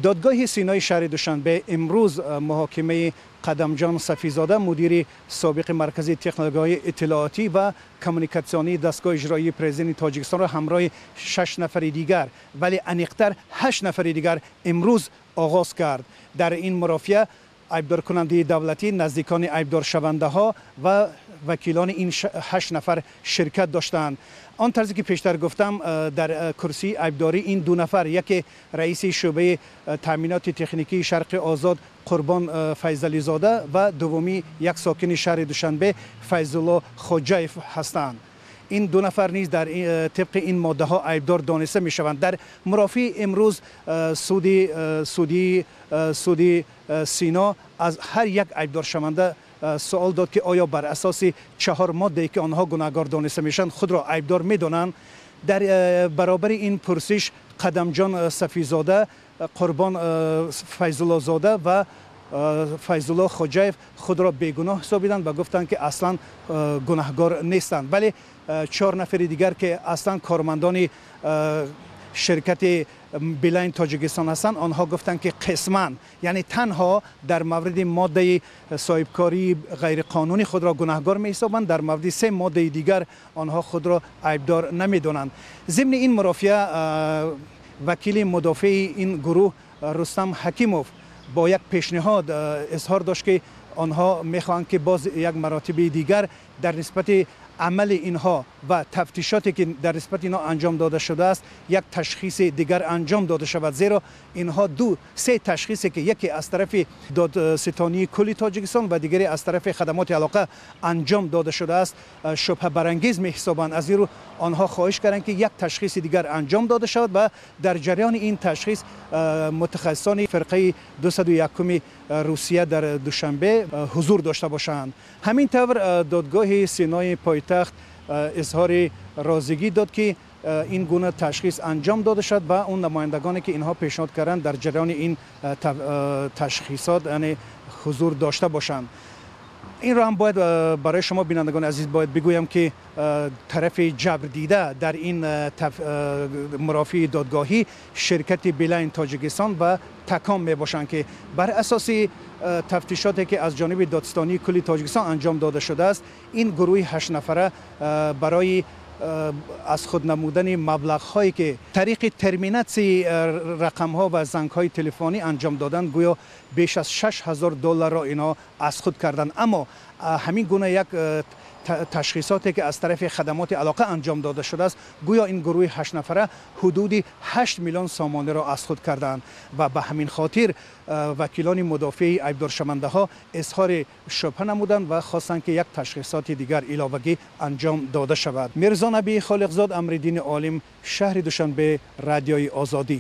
Додгоҳи Синои шаҳри Душанбе имрӯз муҳокимаи Қадамҷон Сафизода, мудири собиқи Маркази технологияҳои иттилоотӣ ва коммуникатсионии дастгоҳи иҷроии президенти Тоҷикистонро ҳамроҳи 6 нафари дигар, вале аниқтар 8 нафари дигар имрӯз оғоз кард. Дар ин мурофиа айбдоркунандаи давлатӣ, наздикони айбдоршавандаҳо ва вакилони ин 8 нафар ширкат доштанд. Он тарзе ки пештар гуфтам, дар курсии айбдорӣ ин 2 нафар, яке раиси шӯъбаи таъминоти техникии Шарқи Озод Қурбон Файзализода ва дуввумӣ як сокини шаҳри Душанбе Файзулло Хоҷаев ҳастанд. Ин 2 нафар низ дар тибқи ин моддаҳо айбдор дониста мешаванд. Дар мурофиаи имрӯз суди Сино аз ҳар як айбдоршаванда суол дод, ки оё бар асоси 4 моддае ки онҳо гунаҳгор дониста мешаванд худро айбдор медонанд. Дар баробари ин пурсиш Қадамҷон Сафизода, Қурбон Файзуллозода ва Файзулло Хоҷаев худро бегуноҳ ҳисобиданд ва гуфтанд, ки аслан гунаҳгор нестанд. Вале 4 нафари дигар, ки аслан кормандони ширкати Билайн Тоҷикистон ҳастанд, онҳо гуфтанд, ки қисман, яъне танҳо дар мавриди моддаи соҳибкории ғайриқонунӣ худро гунаҳгор меҳисобанд, дар мавриди 3 моддаи дигар онҳо худро айбдор намедонанд. Зимни ин мурофиа вакили мудофеи ин гурӯҳ Рустам Ҳакимов бо як пешниҳод изҳор дошт, ки онҳо мехоҳанд, ки боз як маротиби дигар дар нисбати амали инҳо ва тафтишоте ки дар нисбати инҳо анҷом дода шудааст як ташхиси дигар анҷом дода шавад, зеро инҳо 2-3 ташхисе ки яке аз тарафи додситонии кулли Тоҷикистон ва дигаре аз тарафи хадамоти алоқа анҷом дода шудааст шубҳабарангез меҳисобанд. Аз ин рӯ онҳо хоҳиш карданд, ки як ташхиси дигар анҷом дода шавад ва дар ҷараёни ин ташхис мутахассисони фирқаи 201 Русия дар Душанбе ҳузур дошта бошанд. Ҳамин тавр додгоҳи Синои пойтахт изҳори розигӣ дод, ки ин гуна ташхис анҷом дода шавад ва он намояндагоне ки инҳо пешниҳод карданд дар ҷараёни ин ташхисот яъне ҳузур дошта бошанд. Инро ҳам бояд барои шумо бинандагони азиз бояд бигӯям, ки тарафи ҷабрдида дар ин мурофиаи додгоҳӣ ширкати Билайн Тоҷикистон ва Таком мебошанд, ки бар асоси тафтишоте ки аз ҷониби додситонии кулли Тоҷикистон анҷом дода шудааст, ин гурӯҳи 8 нафара барои аз худ намудани маблағҳое ки тариқи терминатсияи рақамҳо ва зангҳои телефонӣ анҷом доданд, гӯё беш аз 6000 долларро инҳо аз худ карданд. Аммо ҳамин гуна як ташхисоте ки аз тарафи хадамоти алоқа анҷом дода шудааст, гӯё ин гурӯҳи 8 нафара ҳудуди 8 миллион сомониро аз худ карданд ва ба ҳамин хотир вакилони мудофеи айбдоршавандаҳо изҳори шубҳа намуданд ва хостанд, ки як ташхисоти дигар иловагӣ анҷом дода шавад. Мирзо Набӣ Холиқзод, Амриддини Олим, шаҳри Душанбе, Радиои Озодӣ.